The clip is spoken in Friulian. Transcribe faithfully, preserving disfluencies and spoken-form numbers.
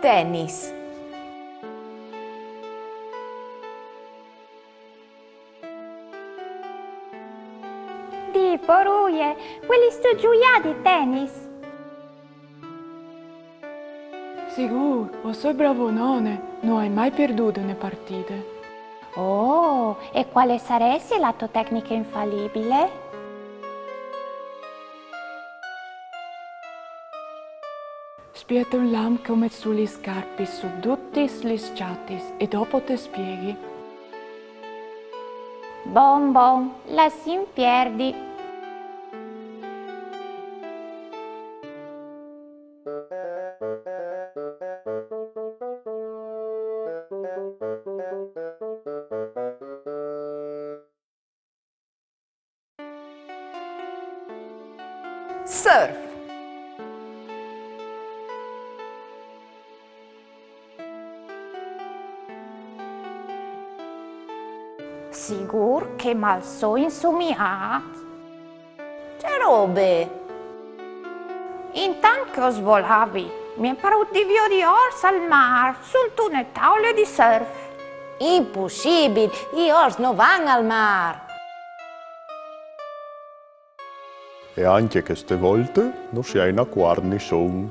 Tennis. Dì, Poruie, vuelistu zuiâ di tennis? Sigûr, o soi bravonone, no ai mai pierdût une partide. Oh, e cuale saressie la tô tecniche infalibile? Spiete un lamp che o met sù lis scarpis su dutis lis çatis e dopo te spieghi. Bon, bon, lassìn pierdi. Surf. Sigûr che mal soi insumiât. Ce robe! Intant che o svolavi, mi è parût di viodi ors al mâr suntune taule di surf. Impussibil, i ors no van al mâr. E ancje cheste volte no si à inacuart nissun.